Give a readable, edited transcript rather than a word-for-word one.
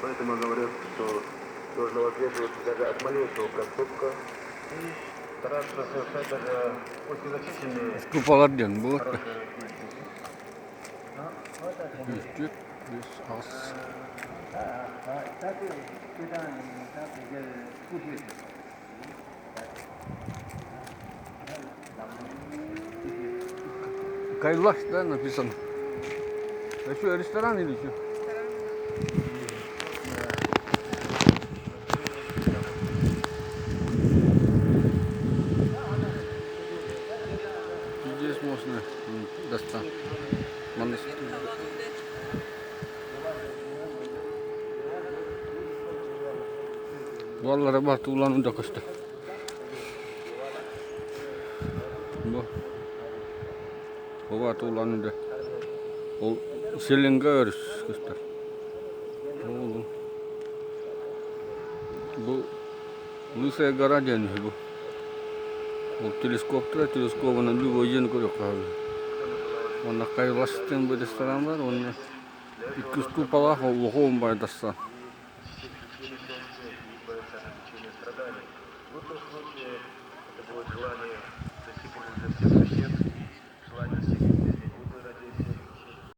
Поэтому говорят, что нужно воздерживаться даже от малейшего проступка и стараться совершать даже пусть незначительные Купалар диэн буолар. хорошие действия. Үстүт, үс, ас. Кайлаш, да, написано? А что, ресторан или что? Здесь можно достать. Баллара бар туулан да көстө. Бу Оба туулан да. Ол Селенга өрүс көстөр. Ол бу Лысая гора диэн үһү бу. Ол телескоптара телескобунан любой дьиэни көрүөххэ сөп. Уонна Кайлас диэн бу ресторан бар, уонна икки устуупалаах улахан байдассан. В лучшем случае это будет желание зайти для всех.